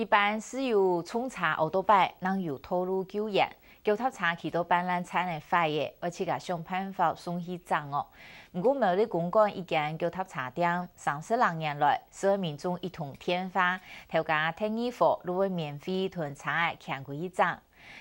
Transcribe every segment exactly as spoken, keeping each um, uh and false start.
一般係有重車奧多拜，正有道路救援，腳踏車騎到半爛殘个壞个，愛自家想辦法送去整哦。毋過苗栗公館一間腳踏車店，三十零年來，係愛民眾一通電話，頭家第二貨就會免費同車仔牽歸去整。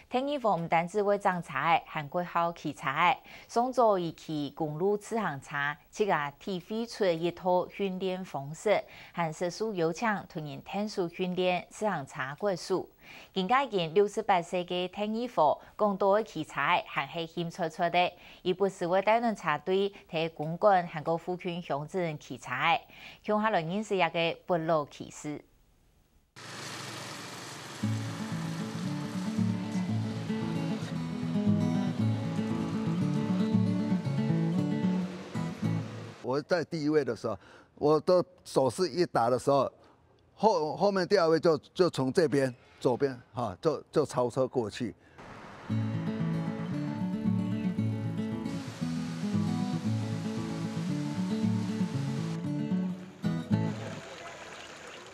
第二貨毋單止會整車仔，還過好騎車仔。上早佢騎公路自行車，自家體會出一套訓練方式，還識受邀請同人𢯭手訓練自行車國手。今下已經六十八歲个第二貨，講到愛騎車仔，還係興脆脆个。佢不時會帶等車隊，在公館還過附近鄉鎮騎車仔，共下來認識這个不老騎士。 我在第一位的時候，我的手势一打的時候，后后面第二位就就从这边左边哈，就就超车过去。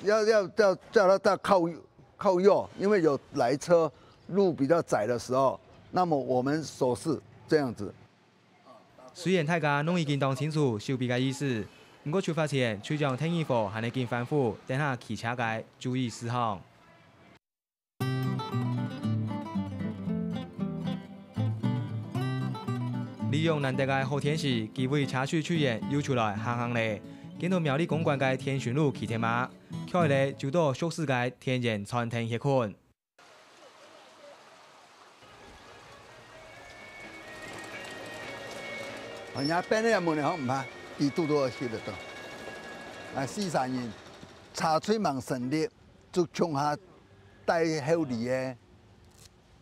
要要要叫他再靠靠右，因为有来车，路比较窄的时候，那么我们手势这样子。虽然大家攏已經當清楚手比个意思，毋過出發前，隊長第二貨還係緊吩咐等下騎車个注意事項。 利用難得个好天時，幾位車隊隊員又出來行行咧，見到苗栗公館个天巡路騎鐵馬，𤸁咧就到熟識个田園餐廳歇睏。人家邊仔門口毋怕，佢堵到去得到。啊，四三人，車隊吂成立，就共下帶後籬个。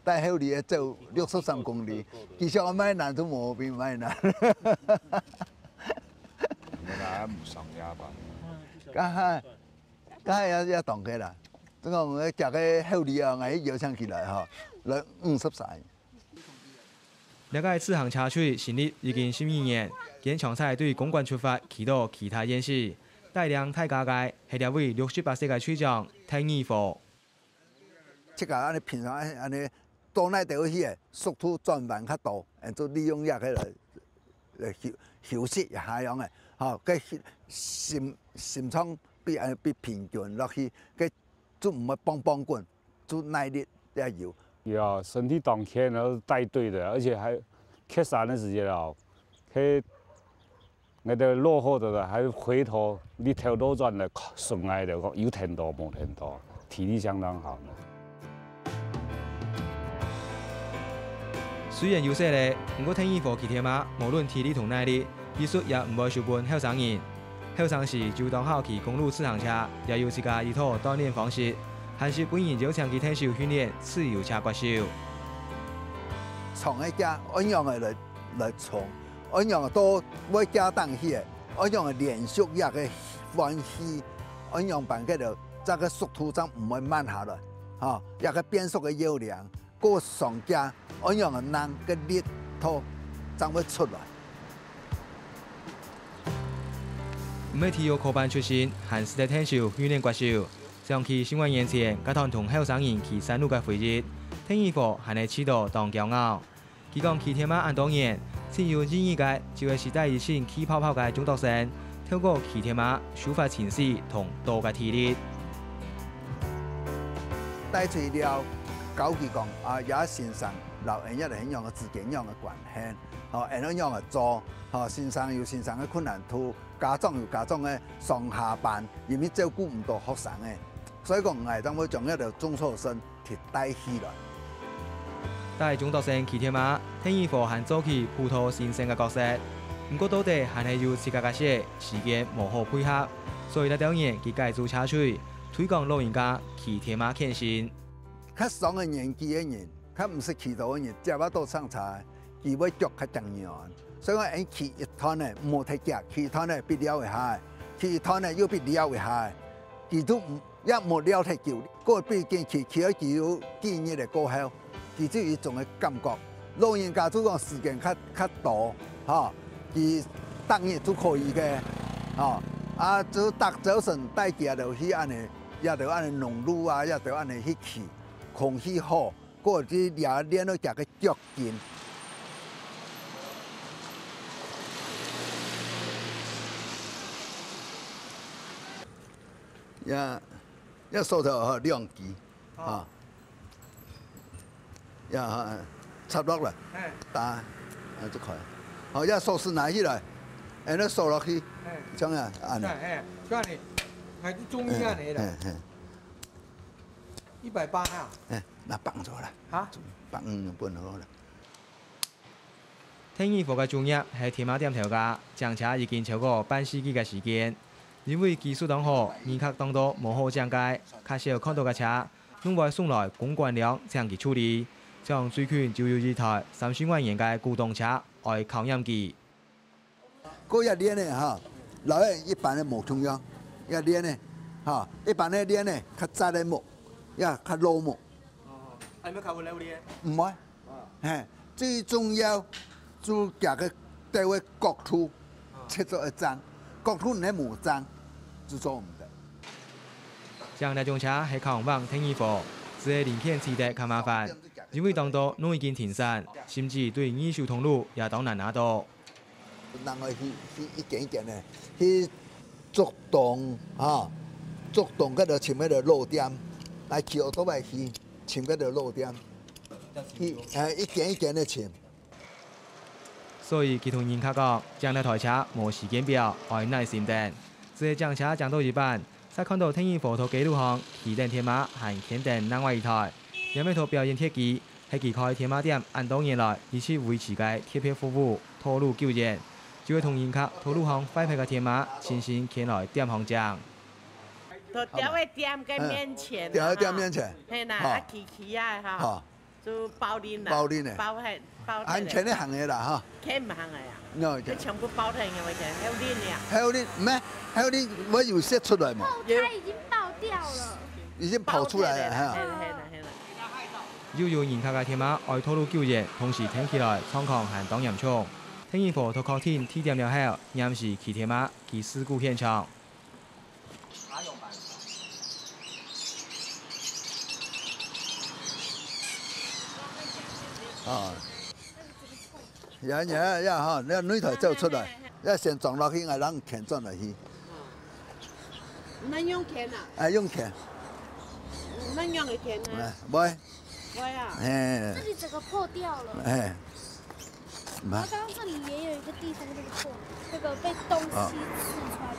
帶後籬个走六十三公里，其實𠊎買難都無比買難。你們還毋上下班？剛才，剛才也也當个啦，這個𠊎行个後籬啊，𠊎邀請起來吼，來五十三。這個自行車隊成立已經十二年，堅強在對公館出發，騎到其他縣市，帶領大家个係這位六十八歲个隊長，第二貨。 自家恁呢平常恁呢，到哪兜去个，速度轉彎較多，嗯，就利用這个來來休休息一下樣个，吼，該心心心臟比恁比平均落去，該就毋會蹦蹦滾，就耐力也有。有啊，身體當健，然後帶隊的，而且還蹶山个時節哦，去 𠊎兜落後的了，還回頭日頭落轉來，順𠊎兜講有跈到無跈到，體力相當好呢。雖然有歲咧，毋過第二貨騎鐵馬，無論體力同耐力，技術也毋會輸分後生人。後生時就當好騎公路自行車，也有自家一套鍛鍊方式，還識分人邀請佢𢯭手訓練自由車國手。長个架，恁樣个來來衝。 恁樣都會加等去个，恁樣連續一个換氣，恁樣辦个了，這个速度正毋會慢下來，吼，一个變速个要領，過上架，恁樣个能个力度正會出來。毋係體育科班出身，還識得𢯭手訓練國手，想起十外年前，該段同後生人騎山路个回憶，第二貨還係試著當驕傲。 佢講騎鐵馬恁多年，盡有意義个就係時代一身氣泡泡个中毒性，透過騎鐵馬抒發情緒同多个體力。帶出了，教佢講啊，這先生摎𠊎這个係仰个之間仰个關係，吼，𠊎仰个做，吼，先生有先生个困難度，家長有家長个上下班，因為照顧毋到學生个，所以講𠊎正會將這个中毒性 提帶起來。帶中毒性騎鐵馬，第二貨還做起輔導先生个角色。毋過到底還係有自家个事，時間無好配合，所以這兜年佢改組車隊，推廣老人家騎鐵馬健身。較上个年紀个人，較毋識騎到个人，接啊到上車，佢會腳較當軟。所以講，𠊎騎一段呢，毋好忒遽，騎一段呢，必撩一下，騎一段呢，又必撩一下，佢都毋 也無尞忒久，過畢竟騎，騎了佢有幾日个過後，佢就有一種个感覺。老人家就講時間較較多，吼，佢逐日就可以个，吼，啊，就逐朝晨帶佢兜去恁呢，也著恁樣弄路啊，也著恁樣去去，空氣好，過去也練到佢个腳筋。也，也掃頭吼，兩支。 啊，呀，插落來，打，啊，就可以。好，這手勢拿起來，哎，那手落去，這樣啊，恁樣。哎，哎，這樣呢，還是中醫啊，你啦。哎，哎。一百八哈。哎，那綁住了。啊？綁，嗯，不能了。 天意和个主業係鐵馬店頭家，整車已經超過半世紀个時間。因為技術當好，人客當多無好整个，較少看到个車，攏會送來公館量請佢處理。像最近就有一台三十萬元个古董車，愛考驗佢。該一輪个哈，摎一般个無共樣，一輪个哈，一般个輪个較紮个木，也較老木。哦，啊，你們考過了無？毋會。 嘿，最重要就佢个兜个角度切做一正，角度你無正，就做毋得。像這種車係較毋方便，天意和，只係零件取得較麻煩，因為當多攏已經停產，甚至對二手通路也當難拿到。 人愛去，去一間一間个，去竹東，哈，竹東該度尋該个老店，來騎奧多拜去尋該个老店，去，哎，一間一間个尋。所以佢同人客講，整這台車無時間表，愛耐心等。只係整車整到一半， 就看到天意和在街路項騎等鐵馬還牽等另外一台，也係在表演鐵枝，係佢開鐵馬店恁多年來一直維持个特別服務，道路救援，就會同人客在路項壞忒个鐵馬，親身牽來店項整。在店个店个面前，店个店面前，係啦，啊，騎騎啊，哈。 就包輪啦，包輪个。包忒，包忒个。啊，你牽个行个啦，哈。牽毋行个啊？喏，佢全部包忒个，我牽，還有輪个啊。還有輪，毋係，還有輪，會有雪出來無？哦，有。它已經爆掉了。已經跑出來了，哈。係啦，係啦，係啦。又有人客个鐵馬愛道路救援，同時停起來，狀況還當嚴重。天意和在確定地點了後，臨時騎鐵馬去事故現場。 啊，呀呀呀哈，你內台走出來，要先裝落去，𠊎正牽轉來去。恁樣牽啊？哎，用牽。恁樣个牽啊？哎，會。 會啊。哎，這裡整個破掉了。哎，嘛。然後剛剛這裡也有一個地方那個破，那個被東西刺穿了。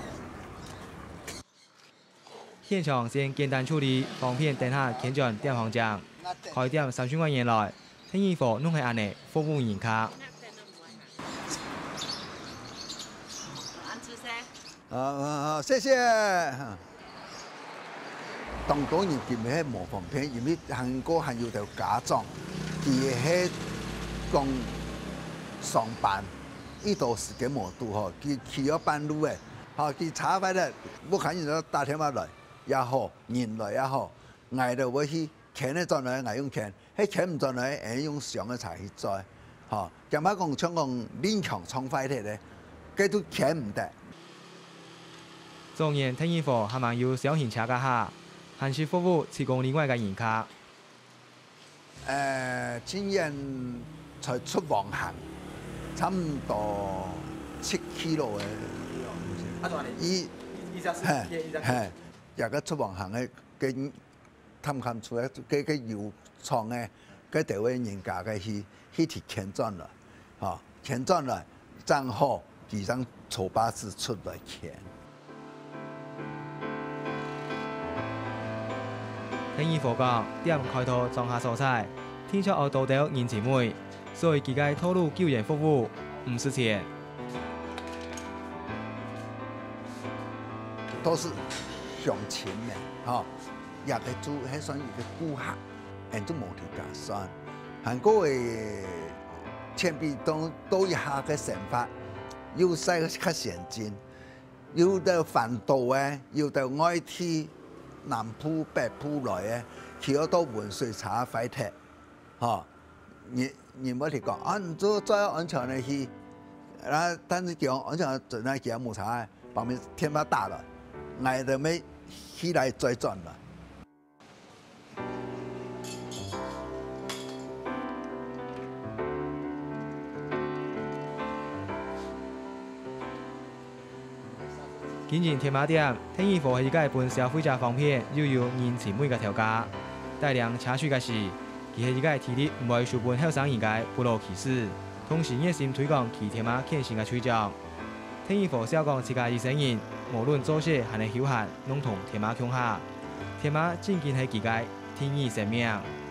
現場先簡單處理，方便等下牽轉店項整。開店三十外年來，天意和攏係恁呢服務人客。 啊，啊，啊，謝謝。當多人今日係無方便，因為還過還有兜家長，佢係講上班，一到時間無堵吼，佢，佢要半路个，吼，佢車壞了，屋下人就打電話來，也好，人來也好，𠊎兜會去牽个轉來，𠊎用牽。 係牽毋轉來，愛用箱个車去載，吼，驚怕講像講輪腔撞壞忒咧，該都牽毋得。早年天意和還吂有小型車該下，還係服務七公里外个人客。呃，今年在出黃行，差毋多七kilo个，啊，對啊，一，一隻係，嘿，一隻係，嘿，這個出黃行个，跟 探看出來，該，該油廠个，該兜个人家个去，去提牽轉來，吼，牽轉來，正好，佢正坐巴士出來牽。天意和講，店開到莊下所在，定著愛多兜人情味，所以佢个道路救援服務毋使錢。都係鄉親个，吼。 這個就係算一個顧客，𠊎就無提價算。還過誒，錢比到，到一下个生活，有使較先進，有兜環島誒，有兜外地、南部、北部來誒，佢愛到汶水車壞忒，吼，人，人會提講，啊，你做最安全个去，啊，但是講安全，真个佢無差，旁邊電話打來，𠊎兜乜起來再轉嘛。 經營鐵馬店，鄧義和係一個分消費者方便又有人情味个頭家。帶領車水个時，佢係一個體力毋會輸分後生人个不老騎士，同時熱心推廣騎鐵馬健身个推廣。鄧義和笑講自家一生人，無論做事還係休閒，攏同鐵馬共下。鐵馬正經係佢个第二生命。